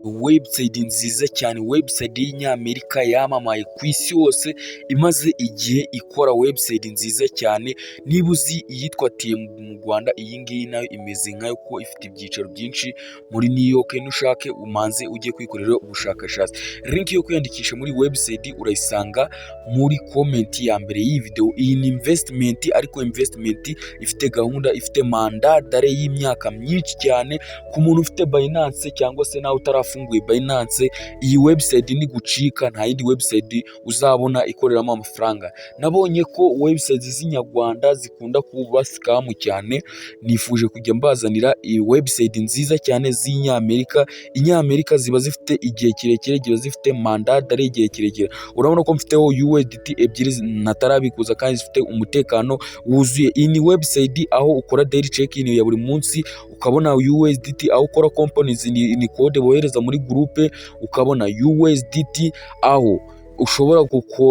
Website nziza cyane, website y'Inyamerika yamamaye ku isi hose, imaze igihe ikora website nziza cyane. Niba uzi iyitwa TM mu Rwanda, iyi ngiyi nayo imeze nkayo kuko ifite ibyicaro byinshi muri New York. Nushake umanze ujye kwikorera ubushakashatsi. Link yo kwiyandikisha muri website urayisanga muri comment ya mbere y'iyi video. Iyi ni investment, ariko investment ifite gahunda, ifite mandat d'arrêt y'imyaka myinshi cyane. Ku muntu ufite Binance cyangwa se nawe utarafunguye Binance, iyi website ni gucika. Nta yindi website uzabona ikoreramo amafaranga. Nabonye ko website z'inyarwanda zikunda kuba scam cyane, nifuje kujya mbazanira iyi website nziza cyane z'Inyamerika. Inyamerika ziba zifite igihe kirekire, ziba zifite mandat d'arrêt igihe kirekire. Urabona ko mfiteho USDT ebyiri ntatarabikuza kandi zifite umutekano wuzuye. Iyi ni website aho ukora daily check-in ya buri munsi ukabona USDT, aho ukora companies ni code bohereza muri groupe ukabona USDT, aho ushobora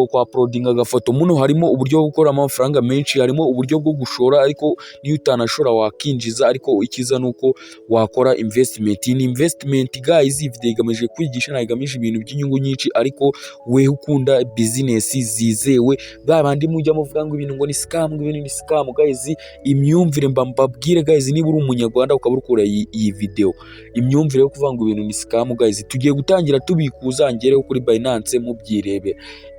kwa uploadinga agafoto. Muno harimo uburyo bwo gukoramo amafaranga menshi, harimo uburyo bwo gushora, ariko niyo utanashora wakinjiza. Ariko icyiza ni uko wakora investment. Ni investment, guys. Iyi video igamije kwigisha, ntabwo igamije ibintu by'inyungu nyinshi, ariko weho ukunda business zizewe, ba bandi mujya muvuga ngo ibintu ngo ni scam, ngo ibintu ni scam, guys, imyumvire mba mbabwire, guys, niba uri Umunyarwanda ukaba uri kureba iyi video, imyumvire yo kuvuga ngo ibintu ni scam, guys, tugiye gutangira tubikuza ngereho kuri Binance mubyirebe.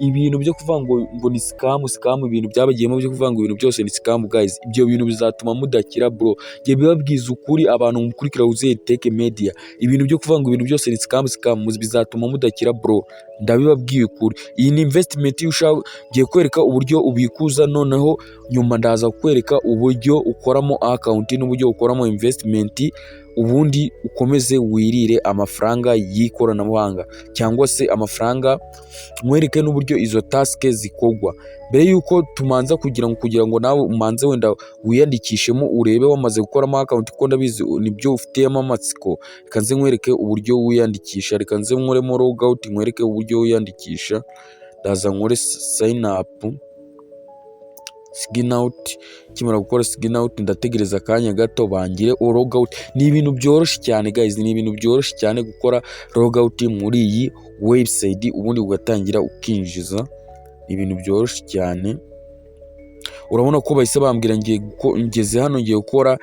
Ibintu byo kuvuga ngo ni scam, scam, ibintu byabagiyemo byo kuvuga ngo ibintu byose ni scam, guys, ibyo bintu bizatuma mudakira, bro. Njye bibabwiza ukuri, abantu mukurikira Uzeyi Tech Media, ibintu byo kuvuga ngo ibintu byose ni scam, scam, bizatuma mudakira, bro, ndabibabwiye ukuri. Iyi ni investment. Iyo ushaka, ngiye kwereka uburyo ubikuza, noneho nyuma ndaza kukwereka uburyo ukoramo account n'uburyo ukoramo investment, ubundi ukomeze wirire amafaranga y'ikoranabuhanga cyangwa se amafaranga, nkwereke n'uburyo izo task zikorwa. Mbere y'uko tumanza kugira ngo nawe umanze wenda wiyandikishemo, urebe wamaze gukoramo account, kuko ndabizi nibyo ufitiyemo amatsiko, reka nze nkwereke uburyo wiyandikisha. Reka nze nkoremo logout, nkwereke uburyo wiyandikisha. Ndaza nkore sign up, sign out. Nkimara gukora sign out, ndategereza akanya gato bangire logout. Ni ibintu byoroshye cyane, guys, ni ibintu byoroshye cyane gukora logout muri iyi website, ubundi ugatangira ukinjiza. Ni ibintu byoroshye cyane. Urabona ko bahise bambwira ngiye ngeze hano, ngiye gukora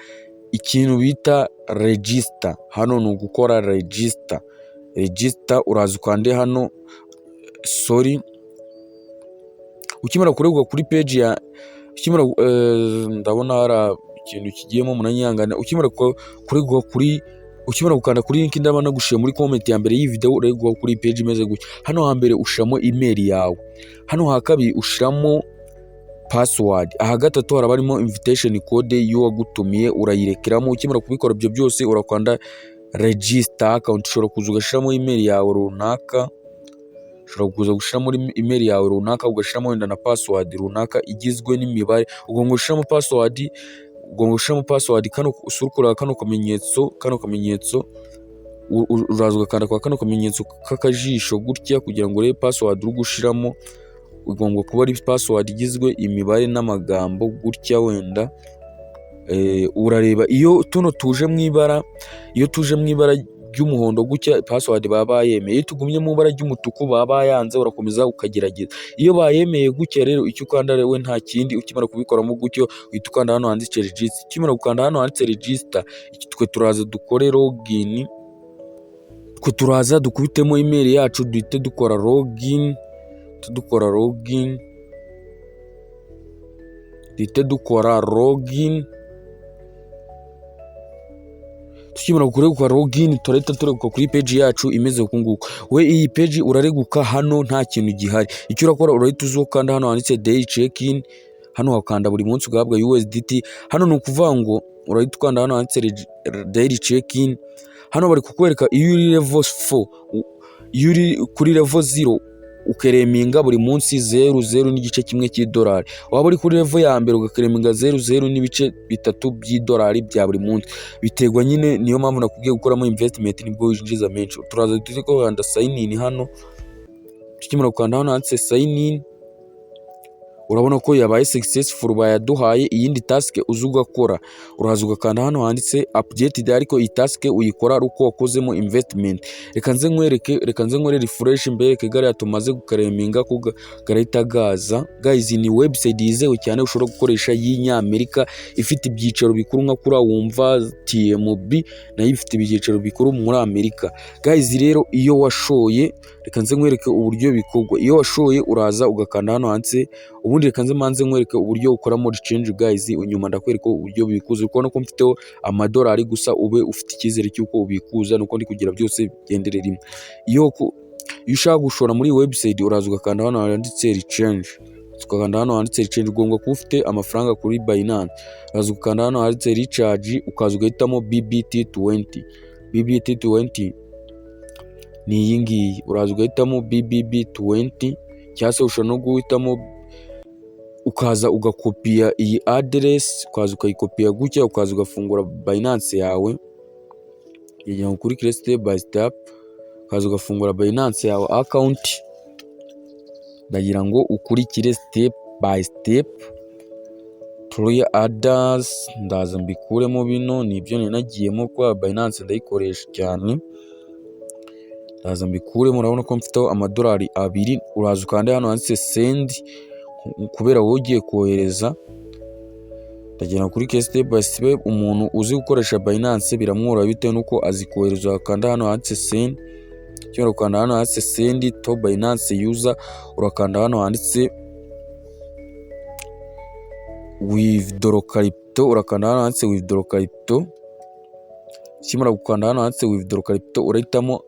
ikintu bita register. Hano ni ugukora register. Register, uraza ukande hano. Sorry, ukimara kureguka kuri page ya ukimara, ndabona hari ikintu kigiyemo, munanyihangana. Ukimara kureguka kuri, ukimara gukanda kuri link ndaba nagushiye muri comment ya mbere y'iyi video, ureguka kuri page imeze gutya. Hano hambere ushiramo email yawe, hano ha kabiri ushiramo password, aha gatatu haraba harimo invitation code y'uwagutumiye, urayirekeramo. Ukimara kubikora ibyo byose, urakanda register account. Ushobora kuza ugashyiramo email yawe runaka, ushobora kuza gushyiramo email yawe runaka, ugashyiramo wenda na password runaka igizwe n'imibare. Ugomba gushyiramo password, ugomba gushyiramo password. Kano usura kano kamenyetso, uraza ugakanda kwa kano kamenyetso k'akajisho gutya kugira ngo urebe password uri gushyiramo. Igomba kuba ari password igizwe imibare n'amagambo gutya wenda. Urareba iyo tuno tuje mu ibara, iyo tuje mu ibara ry'umuhondo gutya, password baba bayemeye. Iyo tugumye mu ibara ry'umutuku, baba bayanze, urakomeza ukagerageza. Iyo bayemeye gutya rero, icyo ukanda we nta kindi, ukimara kubikoramo gutyo, uhita ukanda hano handitse register. Ukimara gukanda hano handitse register, twe turaza dukore login, twe turaza dukubitemo email yacu, duhite dukora login, dukora login, duhite dukora login. Tukimara kureguka login, turahita tureguka kuri page yacu imeze uku nguku. We iyi page urareguka hano nta kintu gihari. Icyo urakora, urahita uza ukanda hano handitse daily check in. Hano wakanda buri munsi ugahabwa USDT. Hano ni ukuvuga ngo urahita ukanda hano handitse daily check in. Hano bari kukwereka iyo uri level 4, iyo uri kuri level 0 uclaiminga buri munsi 0 0.5 cy'idolari, waba uri kuri level ya mbere ugaclaiminga 0 0.3 by'idolari bya buri munsi. Biterwa nyine, niyo mpamvu nakubwiye gukoramo investment, nibwo winjiza menshi. Turaza tuzi ko gukanda sign in hano. Tukimara gukanda hano handitse sign in, Urabona ko yabaye successful, bayaduhaye. Iyindi task uza ugakora, uraza ugakanda hano handitse updated, ariko iyi task uyikora ari uko wakozemo investment. Reka nze nkwereke, reka nze nkore refresh mbereke gariya tumaze guclaiminga ko garahita gaza. Guys, ni website yizewe cyane ushobora gukoresha y'Inyamerika, ifite ibyicaro bikuru nka kuriya wumva TMB, nayo ifite ibyicaro bikuru muri Amerika. Guys, rero iyo washoye, reka nze nkwereke uburyo bikorwa. Iyo washoye, uraza ugakanda hano handitse, ubundi reka nze manze nkwereke uburyo ukoramo recharge. Guys, inyuma ndakwereka uburyo bikuza. Uri kubona ko mfiteho amadolari gusa, ube ufite icyizere cy'uko ubikuza, nuko ndi kugira byose bigendere rimwe. Iyo ushaka gushora muri iyi website, uraza ugakanda hano handitse recharge, ugakanda hano handitse recharge. Ugomba kuba ufite amafaranga kuri Binance. Uraza ugakanda hano handitse recharge, ukaza ugahitamo BBT20. BBT20 ni iyi ngiyi. Uraza ugahitamo BBB20, cyangwa se ushobora no guhitamo ukaza ugakopiya iyi address, ukaza ukayikopiya gutya, ukaza ugafungura Binance yawe kugira ngo ukurikire step by step. Ukaza ugafungura Binance yawe account, ndagira ngo ukurikire step by step. Clear ads, ndaza mbikuremo bino, nibyo nari nagiyemo kuba Binance ndayikoresha cyane. Ndaza mbikuremo. Urabona ko mfiteho amadolari 2. Uraza ukanda hano handitse send, kubera wowe ugiye kohereza. Ndagenda kuri step by step. Umuntu uzi gukoresha Binance biramworohera bitewe n'uko azi kohereza. Ukanda hano handitse send. Ukimara gukanda hano handitse send to Binance user, urakanda hano handitse withdraw crypto. Urakanda hano handitse withdraw crypto. Ukimara gukanda hano handitse withdraw crypto, urahitamo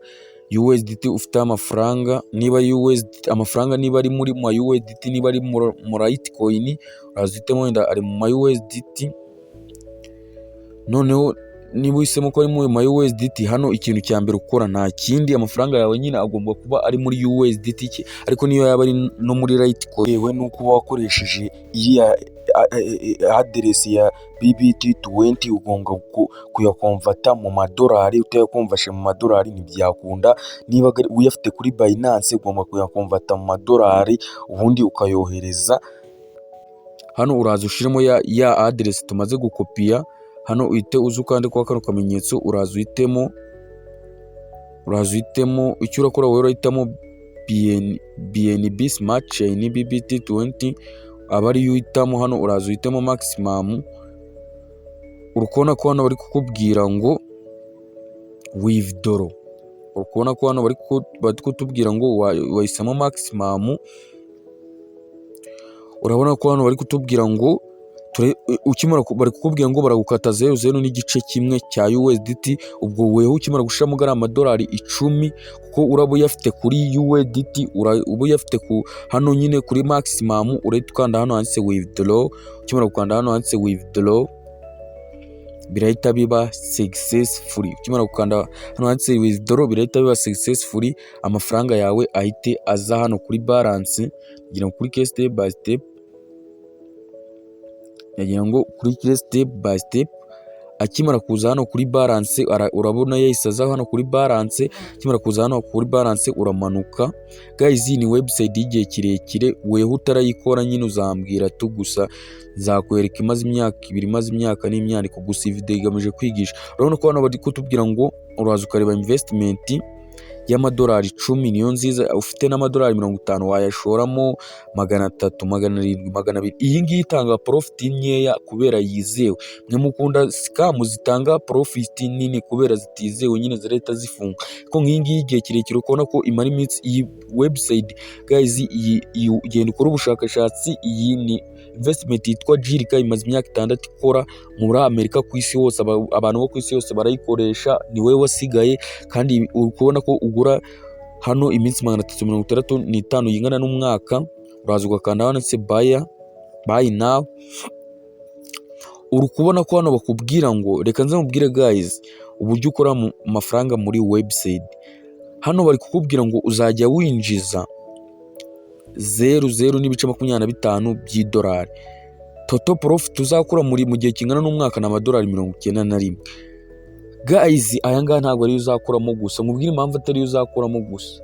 USDT ufiteho amafaranga. Niba USDT, amafaranga niba ari muri ma USDT, niba ari mu Litecoin, uraza uhitemo wenda ari mu ma USDT. Noneho niba uhisemo ko ari mu ma USDT, hano ikintu cya mbere ukora nta kindi, amafaranga yawe nyine agomba kuba ari muri USDT, ariko niyo yaba ari no muri Litecoin, yewe nuko uba wakoresheje iriya aderesi ya BBT20, ugomba kuyaconverta mu madolari. Utayaconverse mu madolari ntibyakunda. Niba uyafite kuri Binance, ugomba kuyaconverta mu madolari, ubundi ukayohereza. Hano uraza ushiremo ya aderesi tumaze gukopiya. Hano uhite uza ukande kwa kano kamenyetso, uraza uhitemo icyo urakora. Wowe urahitamo BNB Smart Chain BBT20, aba ariyo uhitamo. Hano uraza uhitemo maximum. Uri kubona ko hano bari kukubwira ngo withdraw. Uri kubona ko hano bari kutubwira ngo wahisemo maximum. Urabona ko hano bari kutubwira ngo ukimara, bari kukubwira ngo baragukata 00.1 cya USDT. Ubwo weho ukimara gushiramo gariya amadolari 10, kuko uraba uyafite kuri USDT, uba uyafite ku hano nyine kuri maximum, urahita ukanda hano handitse withdraw. Ukimara gukanda hano handitse withdraw, birahita biba successfully. Ukimara gukanda hano handitse withdraw, birahita biba successfully, amafaranga yawe ahite aza hano kuri balance. Kugira ngo ukurikire step by step, ndagira ngo ukurikire step by step. Akimara kuza hano kuri balance, urabona yahise aza hano kuri balance. Akimara kuza hano kuri balance, uramanuka. Guys, ni website y'igihe kirekire. Weho utarayikora nyine uzambwira tu, gusa nzakwereka imaze imyaka 2, imaze imyaka n'imyandiko. Gusa iyi video igamije kwigisha. Urabona ko hano bari kutubwira ngo uraza ukareba investment y'amadolari 10 niyo nziza. Ufite n'amadolari 50 wayashoramo, 300, 700, 200. Iyi ngiyi itanga profit nkeya kubera yizewe. Mwe mukunda scam zitanga profit nini, kubera zitizewe nyine zirahita zifunga. Ariko nk'iyi ngiyi igihe kirekire, ukabona ko imara iminsi iyi website. Guys, iyi ugenda ukora ubushakashatsi. Iyi ni investment yitwa Jirika, imaze imyaka 6 ikora muri Amerika, ku isi hose. Abantu bo ku isi yose barayikoresha, ni wowe wasigaye. Kandi uri kubona ko ugura hano iminsi 365 yingana n'umwaka. Uraza ugakanda handitse buy now. Uri kubona ko hano bakubwira ngo, reka nze mubwire guys uburyo ukora mu mafaranga muri website. Hano bari kukubwira ngo uzajya winjiza 00.25 by'idolari. Total profit uzakura muri mu gihe kingana n'umwaka ni amadolari 91. Guys, aya ngaya ntabwo ariyo uzakuramo gusa. Nkubwire impamvu atariyo uzakuramo gusa.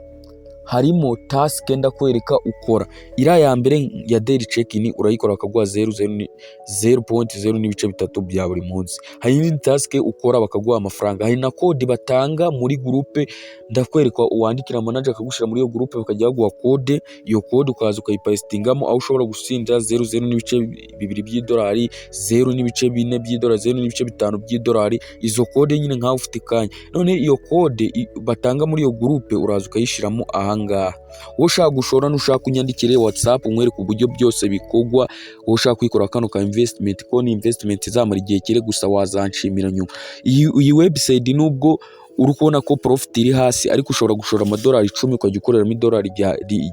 Harimo task ndakwereka ukora. Iriya ya mbere ya daily check-in urayikora bakaguha zeru zeru 0.0 n'ibice 3 bya buri munsi. Hari indi task ukora bakaguha amafaranga. Hari na code batanga muri groupe, ndakwereka uwandikira manager akagushyira muri iyo groupe, bakajya baguha code. Iyo code ukaza ukayipastingamo, aho ushobora gutsinda 0.0 n'ibice 2 by'idolari, 0.4 by'idolari, 0.5 by'idolari. Izo code nyine nkaho ufite kanya. None iyo code batanga muri iyo groupe uraza ukayishyiramo ahangaha. Wowe ushaka gushora, nushaka unyandikire WhatsApp nkwereke uburyo byose bikorwa. Wowe ushaka kwikora kano ka investment, ko ni investment izamara igihe kire, gusa wazanshimira nyuma. Iyi website, nubwo uri kubona ko profit iri hasi, ariko ushobora gushora amadolari 10 ukajya ukoreramo idolari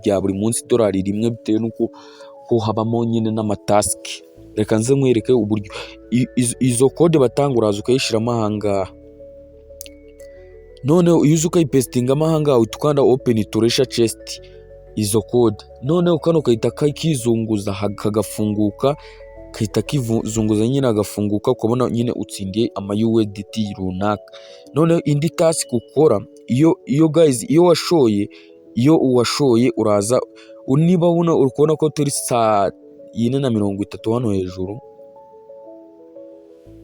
rya buri munsi, idolari 1, bitewe n'uko ko habamo nyine n'amatask. Reka nze nkwereke uburyo izo code batanga, uraza ukayishyiramo ahangaha. Noneho iyo uza ukayipastingamo ahangaha, uhita ukanda open treasure chest, izo code. Noneho kano kahita kizunguza kagafunguka, kahita kizunguza nyine agafunguka, ukabona nyine utsindiye ama USDT runaka. Noneho indi task ukora, iyo guys, iyo washoye uraza, niba buno uri kubona ko turi saa 4:30 hano hejuru,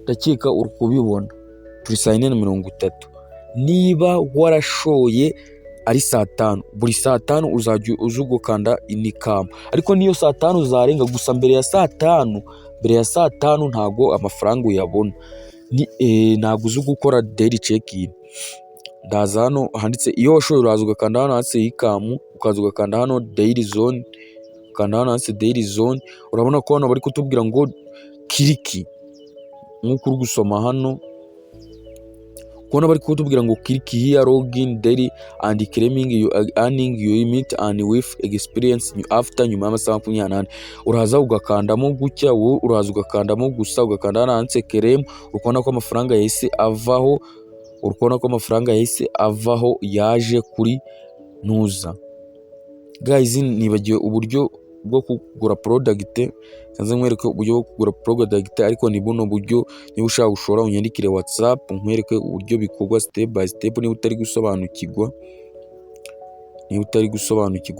ndakeka uri kubibona, turi saa 4:30. Niba warashoye ari saa 5, buri saa 5 uzajya uza ugukanda income. Ariko niyo saa 5 zarenga gusa, mbere ya saa 5 ntago amafaranga uyabona. Ntago uzi gukora daily check in. Ndaza hano handitse iyo washoye, uraza ugakanda hano handitse income, ukaza ugakanda hano daily zone, ukanda hano handitse daily zone. Urabona ko hano bari kutubwira ngo click, nk'uko uri gusoma hano, kubona bari kutubwira ngo "Click here, login daily and claiming you earning you limit and with experience after." Nyuma y'amasaha 24 uraza ugakandamo gutya. Wowe uraza ugakandamo gusa, ugakanda hano handitse claim. Urabona ko amafaranga yahise avaho, urabona ko amafaranga yahise avaho, yaje kuri nuza. Guys, nibagiwe uburyo bwo kugura product. Nze nkwereke uburyo bwo kugura product, ariko ni buno buryo. Niba ushaka gushora, unyandikire WhatsApp nkwereke uburyo bikorwa step by step, niba utari gusobanukirwa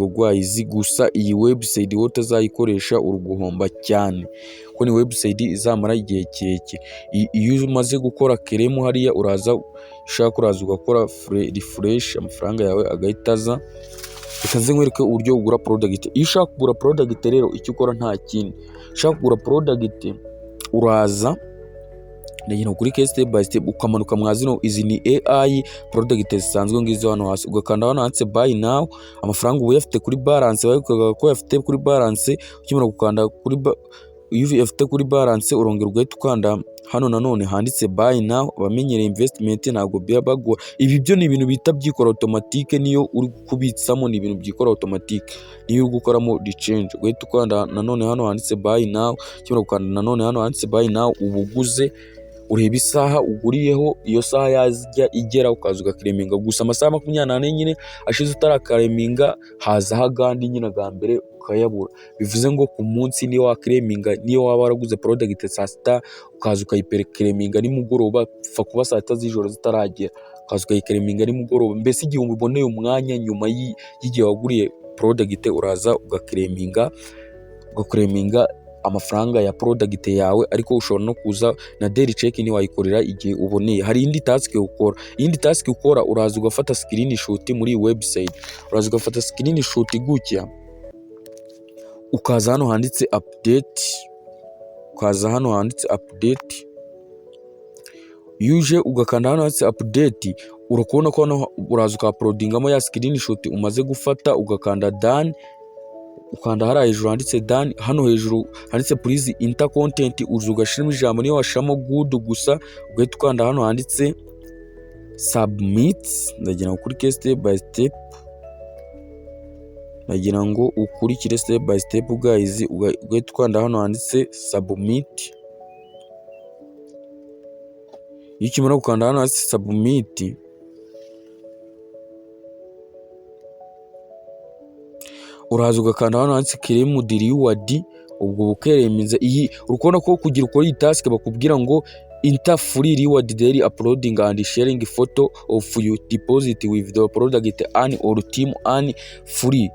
guys. Gusa iyi website wowe utazayikoresha uri guhomba cyane, kuko ni website izamara igihe kirekire. Iyo umaze gukora claim hariya, uraza ushaka uraza ugakora refresh, amafaranga yawe agahita aza. Reka nze nkwereke uburyo ugura product. Iyo ushaka kugura product rero, icyo ukora nta kindi. Ushaka kugura product, uraza, ndagenda kuri case step by step, ukamanuka mwa zino. Izi ni AI product zisanzwe ngizo hano hasi, ugakanda hano handitse buy now. Amafaranga uba uyafite kuri balance, bavugaga ko uyafite kuri balance. Ukimara gukanda kuri, iyo uyafite kuri balance, urongera ugahita ukanda hano nanone handitse buy now. Abamenyereye investment ntabwo biba bagora. Ibi byo ni ibintu bita byikora automatique. Niyo uri kubitsamo ni ibintu byikora automatique. Niyo uri gukoramo rechange, ugahita ukanda nanone hano handitse buy now. Ukimara gukanda nanone hano handitse buy now, uba uguze. Ureba isaha uguriyeho, iyo saha yajya igera ukaza ugaclaiminga. Gusa amasaha 24 nyine ashize utaraclaiminga, hazaho agandi nyine aga mbere ukayabura. Bivuze ngo ku munsi niyo waclaiminga, niyo waba waraguze product saa sita, ukaza ukayiclaiminga nimugoroba, pfa kuba saa 6 z'ijoro zitaragera, ukaza ukayiclaiminga nimugoroba, mbese igihe uboneye umwanya nyuma y'igihe waguriye product, uraza ugaclaiminga amafaranga ya product yawe. Ariko ushobora no kuza na daily check in wayikorera igihe uboneye. Hari indi task ukora. Iyindi task ukora, uraza ugafata screenshot muri iyi website. Uraza ugafata screenshot gutya, ukaza hano handitse update, ukaza hano handitse update. Iyo uje ugakanda hano handitse update, urakubona ko hano uraza ukauploadingamo ya screenshot umaze gufata, ugakanda done, ukanda hariya hejuru handitse done. Hano hejuru handitse "Please enter content", uza ugashyiramo ijambo, niyo washiramo good gusa, ugahita ukanda hano handitse submit. Ndagira ngo ukurikire step by step, ndagira ngo ukurikire step by step guys. Ugahita ukanda hano handitse submit. Iyo ukimara gukanda hano handitse submit, uraza ugakanda hano handitse claim the reward, ubwo bukereminze. Iyi uri kubona ko kugira ukore iyi task bakubwira ngo Enter free reward daily uploading and sharing photo of you deposit with the product earn or team earn free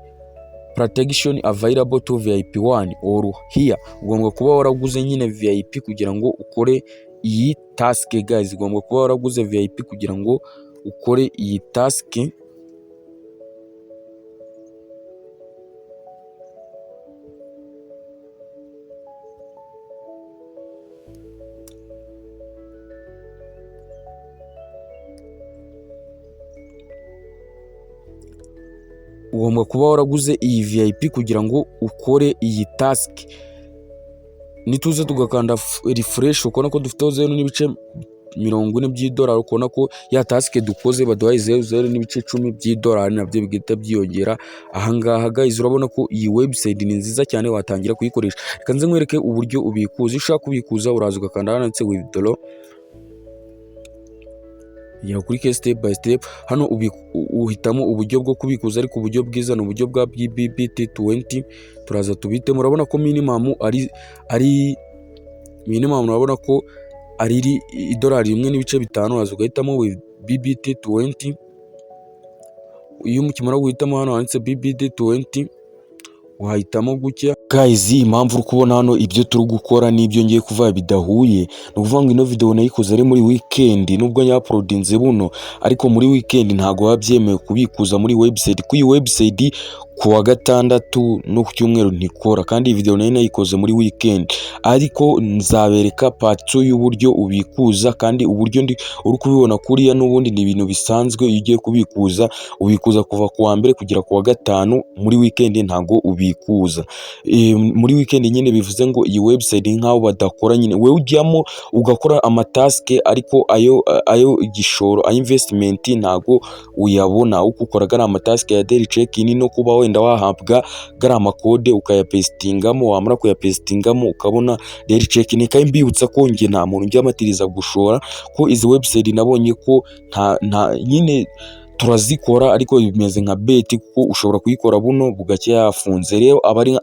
protection available to VIP 1 or here. Ugomba kuba waraguze nyine VIP kugira ngo ukore iyi task guys, ugomba kuba waraguze VIP kugira ngo ukore iyi task. Ugomba kuba waraguze iyi VIP kugira ngo ukore iyi task. Nituza tugakanda refresh, ukabona ko dufiteho 0.40 by'idolari, ukabona ko ya task dukoze baduhaye 0.10 by'idolari, nabyo bigahita byiyongera ahangaha guys. Urabona ko iyi website ni nziza cyane, watangira kuyikoresha. Reka nze nkwereke uburyo ubikuza. Iyo ushaka kubikuza, uraza ugakanda handitse withdraw, ugera kuri step by step. Hano uhitamo uburyo bwo kubikuza, ariko uburyo bwiza ni uburyo bwa BEP20. Turaza tubitemo. Urabona ko minimum ari minimum, urabona ko ari idolari 1.5. Uraza ugahitamo BEP20. Iyo ukimara guhitamo hano handitse BEP20, wahitamo gutya guys. Impamvu uri kubona hano ibyo turi gukora n'ibyo ngiye kuvuga bidahuye, ni ukuvuga ngo ino video nayikoze ari muri weekend, nubwo nyauploadinze buno, ariko muri weekend ntabwo biba byemewe kubikuza muri website, kuko iyi website ku wa gatandatu no ku cyumweru ntikora, kandi iyi video nayo nayikoze muri weekend. Ariko nzabereka part 2 y'uburyo ubikuza, kandi uburyo ndi uri kubibona kuriya n'ubundi ni ibintu bisanzwe. Iyo ugiye kubikuza, ubikuza kuva ku wa mbere kugera ku wa gatanu. Muri weekend ntabwo ubikuza. Muri weekend nyine bivuze ngo iyi website nk'aho badakora nyine. Wowe ujyamo ugakora amatask, ariko ayo igishoro, ayo investment, ntabwo uyabona, uko ukora gariya amatask ya daily check in no kuba wenda wahabwa gariya amakode ukayapastingamo, wamara kuyapastingamo ukabona daily check in. Kandi mbibutsa ko njye nta muntu njya amatiriza gushora, ko izi website nabonye ko nta nyine turazikora, ariko bimeze nka bet, kuko ushobora kuyikora buno bugacya yafunze. Rero aba ari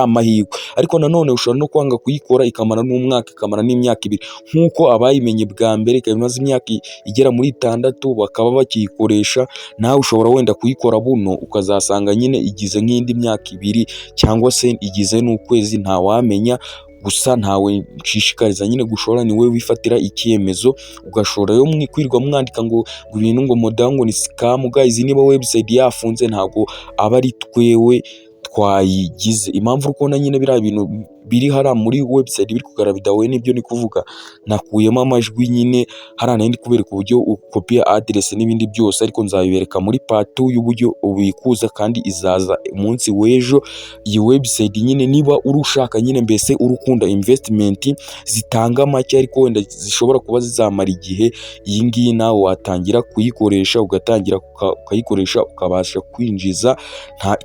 amahirwe, ariko nanone ushobora no kwanga kuyikora ikamara n'umwaka, ikamara n'imyaka 2, nk'uko abayimenye bwa mbere ikaba imaze imyaka igera muri 6 bakaba bakiyikoresha. Nawe ushobora wenda kuyikora buno ukazasanga nyine igize nk'indi myaka 2 cyangwa se igize n'ukwezi, ntawamenya. Gusa ntawe nshishikariza nyine gushora, ni wowe wifatira icyemezo ugashora. Yo mwikwirwa mwandika ngo ibintu ngo moda ngo ni scam guys, niba website yafunze ntabwo aba ari twewe twayigize. Impamvu uri kubona nyine biriya bintu biri hariya muri website biri kugaragara bidahuye n'ibyo ni kuvuga, nakuyemo amajwi nyine hariya nari ndi kubereka uburyo ukopiya address n'ibindi byose, ariko nzabibereka muri part 2 y'uburyo ubikuza, kandi izaza umunsi w'ejo. Iyi website nyine niba uri ushaka nyine mbese urukunda investment zitanga make ariko wenda zishobora kuba zizamara igihe, iyi ngiyi nawe watangira kuyikoresha, ugatangira ukayikoresha ukabasha kwinjiza.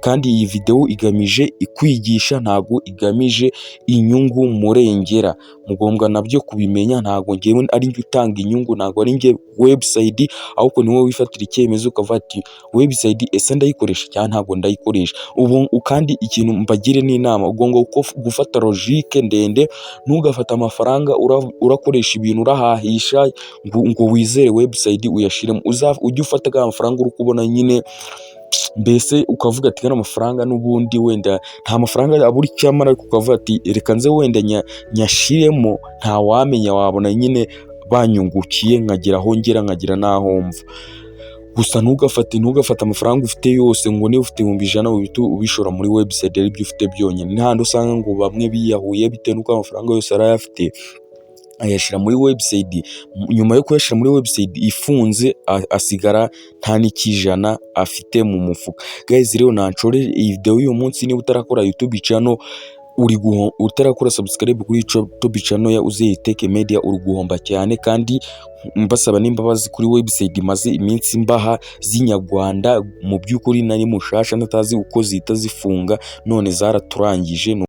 Kandi iyi video igamije kwigisha, ntabwo igamije inyungu murengera, mugomba nabyo kubimenya. Ntabwo ngewe ari njye utanga inyungu, ntabwo ari njye website, ahubwo ni wowe wifatira icyemezo ukavuga ati website ese ndayikoresha cyangwa ntabwo ndayikoresha. Ubu kandi ikintu mbagire n'inama, ugomba gufata logique ndende, ntugafate amafaranga urakoresha ibintu urahahisha ngo wizere website uyashiremo. Ujye ufata ga mafaranga uri kubona nyine, mbese ukavuga ati gano mafaranga n'ubundi wenda nta mafaranga abura icyo amara, ariko ukavuga ati reka nze wenda nyashiremo, ntawamenya wabona nyine banyungukiye nkagera aho ngera nkagira n'aho mva. Gusa ntugafate amafaranga ufite yose, ngo niba ufite 100,000 uhite ubishora muri website aribyo ufite byonyine. Ni hahandi usanga ngo bamwe biyahuye bitewe n'uko amafaranga yose arayafite ayashyira muri website, nyuma yo kuyashyira muri website ifunze asigara nta n'ikijana afite mu mufuka. Guys, rero nanshore iyi video y'uyu munsi. Niba utarakora YouTube channel, uri utarakora subscribe kuri YouTube channel ya Uzeye Tech Media, uri guhomba cyane. Kandi mbasaba n'imbabazi kuri website maze iminsi mbaha z'inyarwanda, mu by'ukuri nari mushasha natazi uko zihita zifunga, none zaraturangije.